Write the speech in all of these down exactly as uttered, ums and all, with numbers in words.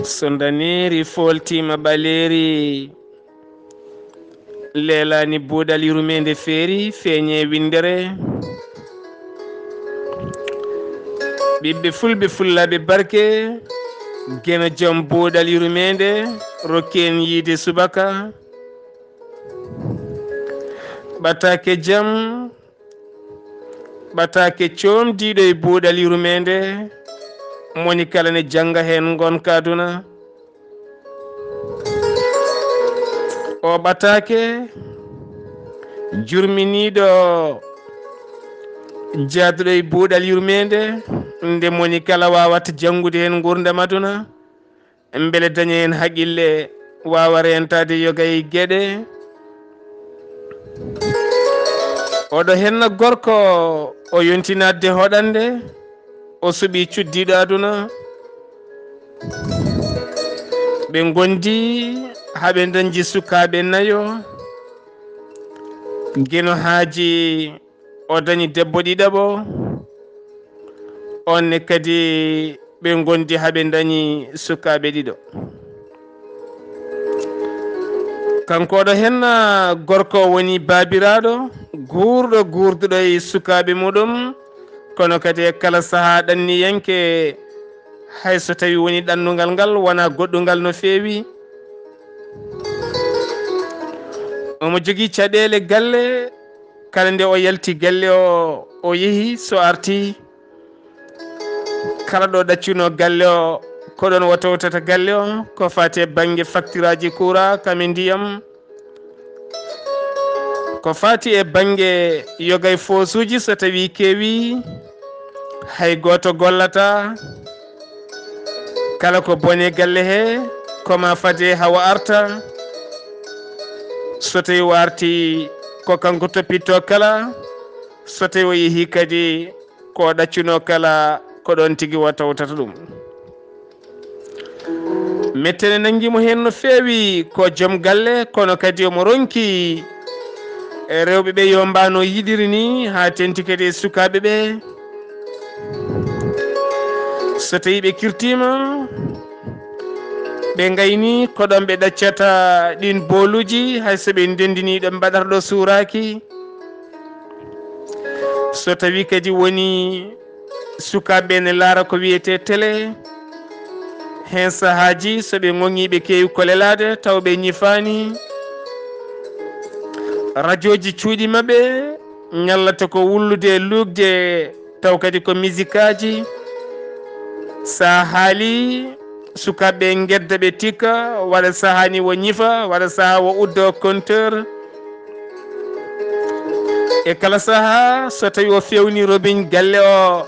So ndaneeri fooltiima ɓaleeri, leelaani buuɗal yurmeende feeri, feeñee winndere. Ɓiɓɓe fulɓe fullaaɓe barke, Geno jom buuɗal yurmeende, rokki en yiide subaka. Ɓataake jam, ɓataake coomdiiɗo e buuɗal yurmeende, moni kala ne jannga heen ngonka aduna. O ɓataake jurminiiɗo jaaduɗo e buuɗal yurmeende, nde moni kala waawata janngude heen nguurndam aduna. Mbele daña heen haqqille, waawa reentaade yoga e geɗe. Oɗo henna gorko, o yonti naatde hoɗande, o suɓi cuddiiɗo aduna. Ɓe ngondi haa ɓe dañji sukaaɓe nayo. Geno haaji, o dañi debbo ɗiɗaɓo. On ne kadi ɓe ngondi haa ɓe dañi sukaaɓe ɗiɗo. Kanko oɗo henna gorko woni baabiraaɗo, guurɗo, guurduɗo e sukaaɓe muɗum, kono kadi e kala sahaa ɗanniyanke, hay so tawi woni ɗannungal ngal wona goɗɗungal no feewi. Omo jogii caɗeele galle, kala nde o yalti galle o, o yehi, so arti, kala ɗo ɗaccuno galle o, ko ɗon o tawtata galle o, ko faati e bannge faktiraaji kuuraa kam e ndiyam, ko faati e bannge yoga e foosuuji, so tawi keewi, hay gooto gollata. Kala ko boni e galle he, ko ma fade hawa arta. So tawi o arti, ko kanko toppitto kala. So tawi o yehi kadi, ko o ɗaccuno kala, ko ɗon tigi o tawtata ɗum. Mettene nanngi mo heen no feewi, ko joom galle, kono kadi omo ronki e rewɓe ɓe yo mbaano yiɗiri ni, haa tenti kadi e sukaaɓe ɓe. So tawi ɓe kirtiima, ɓe ngayni, ko ɗon ɓe ɗaccata ɗin booluuji, hay so ɓe ndendini ɗo mbaɗata ɗo suuraaki. So tawi kadi woni sukaaɓe ne laara ko wiyetee tele, heen sahaaji so ɓe ŋoŋii ɓe keewi ko lelaade taw ɓe ñifaani. Rajooji cuuɗi maɓɓe ñallata ko wullude e luukde taw kadi ko misikaaji. Sa haali sukaaɓe ngedda ɓe tikka, waɗa sahaa ni wo ñifa, waɗa sahaa wo uddo compteur. E kala sahaa, so tawi o fewni robiñ galle o,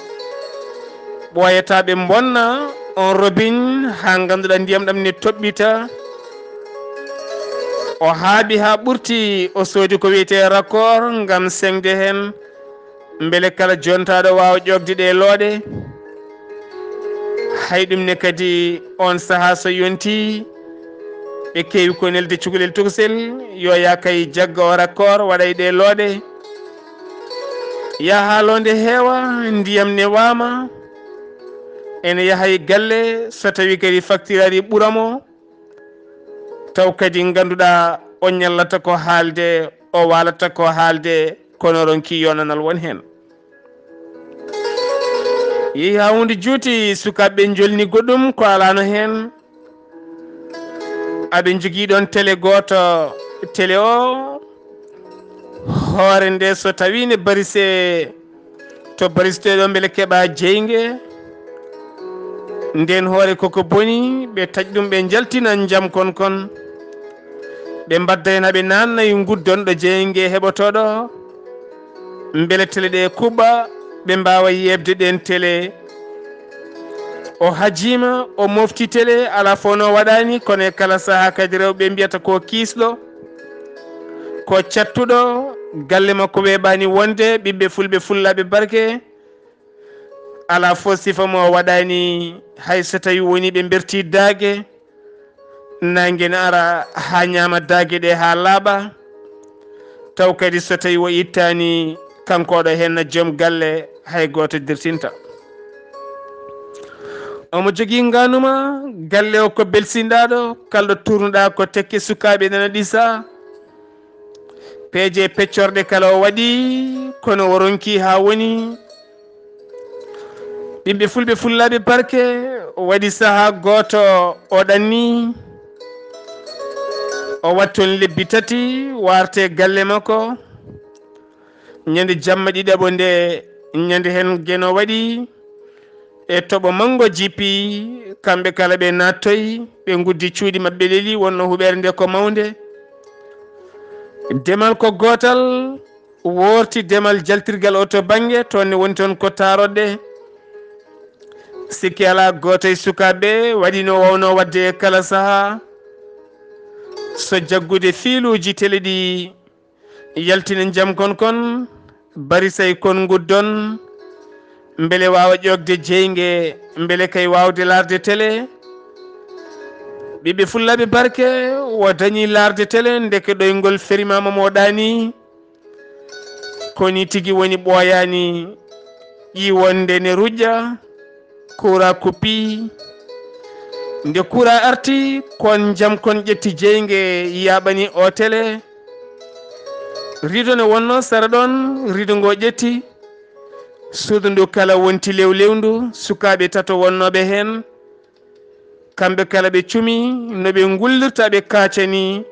ɓooyata ɓe mbonna on robiñ haa ngannduɗaa ndiyam ɗam ne toɓɓita. O haaɓi haa ɓurti, o soodi ko wiyetee raccord ngam seŋde heen, mbele kala jontaaɗo waawa ƴoogde ɗe looɗe. Hay ɗum ne kadi, on sahaa so yonti, ɓe keewi ko nelde cukalel tokosel, yo yaa kay jagga o raccord waɗa e ɗe looɗe. Yaa haa loonde heewa, ndiyam ne waama, ene yaha e galle, so tawi kadi facture ari ɓura mo, taw kadi ngannduɗaa o ñallata ko haalde, o waalata ko haalde, kono ronki yonanal won heen. Yehi haa huunde juuti, sukaaɓe ɓe njolni goɗɗum ko alaano heen. Aɓe njogii ɗoon tele gooto, tele o, hoore nde so tawii ne barise, to barise ɗo mbele keɓa jeynge. Nden hoore koko boni, ɓe taƴ ɗum, ɓe njaltina njam kon kon. Ɓe mbadda heen haa ɓe naanna e nguddon ɗo jeynge heɓotoo ɗo. Mbele tele ɗe kuɓɓa, ɓe mbaawa yeeɓde ɗeen tele. O hajiima, o mofti tele, alaa fof no waɗaani, kono e kala sahaa kadi rewɓe mbiyata ko kiisɗo, ko cattuɗo, galle makko weeɓaani wonde, ɓiɓɓe fulɓe fullaaɓe barke, alaa fof sifa mo o waɗaani, hay so tawi woni ɓe mberti daage, naange ne ara haa ñaama daage ɗe haa laaɓa. Taw kadi so tawi o ittaani, kanko oɗo heen na joom galle, hay gooto dirtinta. Omo jogii ngaanuma, galle o ko belsindaaɗo, kalɗo tuurnuɗaa ko tekke sukaaɓe nana ɗisa. Peeje peccorɗe kala o waɗi, kono o ronki haa woni. Ɓiɓɓe fulɓe fullaaɓe barke, waɗi sahaa gooto o ɗanni. O watton lebbi tati, warte galle makko. Ñande jamma ɗiɗaɓo nde, ñande heen geno waɗi, e toɓo manngo jippi, kamɓe kala ɓe naattoyi, ɓe nguddi cuuɗi maɓɓe leli, wonno huɓeere nde ko mawnde. Demal ko gootal, woorti demal jaltirgal o to bannge, toon ne woni toon ko taaroɗe. Sikki alaa gooto e sukaaɓe waɗi no wawno waɗde e kala sahaa. So jaggude fiiluuji tele ɗi yaltina jam kon kon, barisay kon nguddon, mbele waawa ƴoogde jeynge, mbele kay waawde laarde tele. Ɓiɓɓe fullaaɓe barke, o dañi laarde tele, ndeke ɗoyngol ferimaama mo ɗaani. Koni tigi woni ɓooyaani ƴiwonde ne ruƴƴa, kuura kuppi. Nde kuura arti, kon jam kon ƴetti jeynge yaaɓani o tele. Rido ne wonno sara ɗon, rido ngo ƴetti. Suudu ndu kala wonti lewlewndu, sukaaɓe tato wonnooɓe heen. Kamɓe kala ɓe cumi no ɓe ngullirta ɓe kaacani.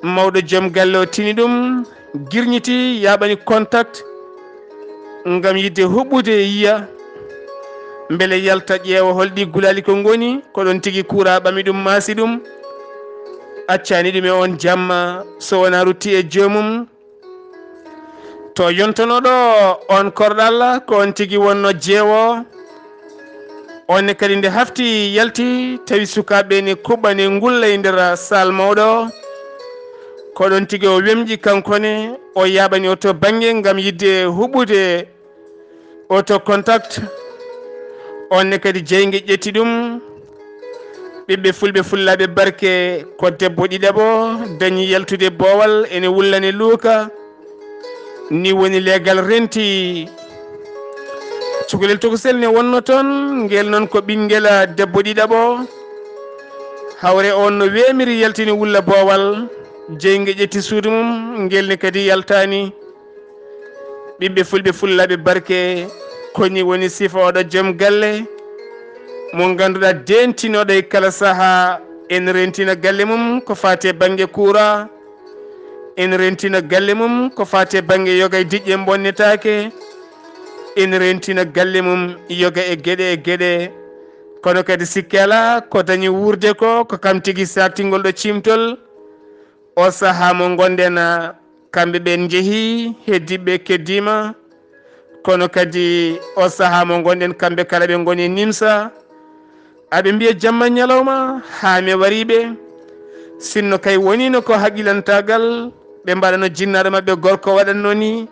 Mawɗo joom galle o tini ɗum, girñiti, yaaɓani contact ngam yiɗde huɓɓude yiya. Mbele yalta ƴeewa hol ɗi gulaali ko ngoni, ko ɗon tigi kuura ɓami ɗum, maasi ɗum. Accani ɗum e on jamma, so wonaa rutti e joomum. To yontonoɗo on korɗal, ko on tigi wonno jeewo. On ne kadi nde hafti yalti, tawi sukaaɓe ne kuɓɓani ngulla e nder saal mawɗo. Ko ɗon tigi o wemƴi kanko ne, o yaaɓani o to bannge ngam yiɗde huɓɓude auto contact. On ne kadi jeynge ƴetti ɗum. Ɓiɓɓe fulɓe fullaaɓe barke, ko debbo ɗiɗaɓo dañi yaltude boowal ene wullani luuka. Ni woni leegal renti. Cukalel tokosel ne wonno toon, ngel noon ko ɓinngel debbo ɗiɗaɓo. Hawre on no weemiri yaltini wulla boowal, jeynge ƴetti suudu mum, ngel ne kadi yaltaani. Ɓiɓɓe fulɓe fullaaɓe barke, koni woni sifooɗo joom galle mo ngannduɗaa dentinooɗo e kala sahaa, ene rentina galle mum ko faati e bannge kuura, ene rentina galle mum ko faati e bannge yoga e diƴƴe bonnetaake, ene rentina galle mum yoga e geɗe e geɗe. Kono kadi sikke alaa, ko dañi wuurde ko, ko kam tigi sartingol ɗo ciimtol. O sahaa mo ngonɗen, kamɓe ɓeen njehii, heddiiɓe keddiima. Kono kadi o sahaa mo ngonɗen, kamɓe kala ɓe ngoni e nimsa. Aɓe mbiya jamma ñalawma, haa mi wariiɓe. Sinno kay woniino ko haqqilantaagal, ɓe mbaɗano jinnaaɗo maɓɓe gorko waɗatno ni.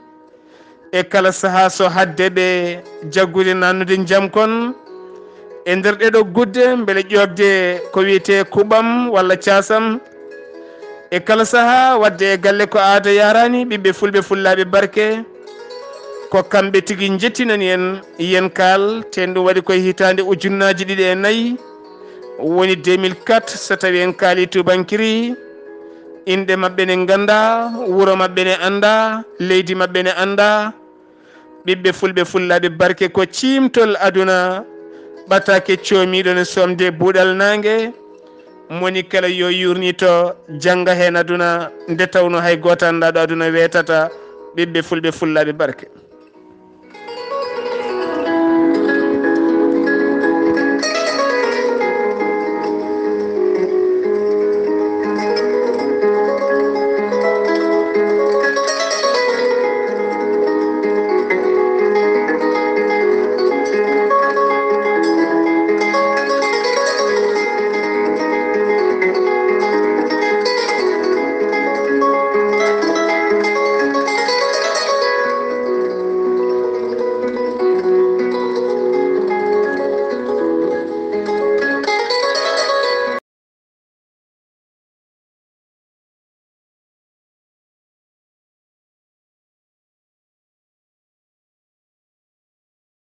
E kala sahaa so hadde ɓe jaggude nannude jam kon, e nder ɗeɗo gudde, mbele ƴoogde ko wiyetee kuɓam walla caasam. E kala sahaa, waɗde e galle ko aada yaaraani, ɓiɓɓe fulɓe fullaaɓe barke. Ko kamɓe tigi njettinani en, yen kaal, ten ɗum waɗi koye hitaande ujunnaaji ɗiɗi e nayi, woni deux mille quatre, so tawi en kaali tubankiri, inɗe maɓɓe ne nganndaa, wuro maɓɓe ne anndaa, leydi maɓɓe ne anndaa. Ɓiɓɓe fulɓe fullaaɓe barke, ko ciimtol aduna, ɓataake coomiiɗo ne somde buuɗal naange. Moni kala yo yuurnito, jannga heen aduna, nde tawno hay gooto anndaa ɗo aduna weetata. Ɓiɓɓe fulɓe fullaaɓe barke.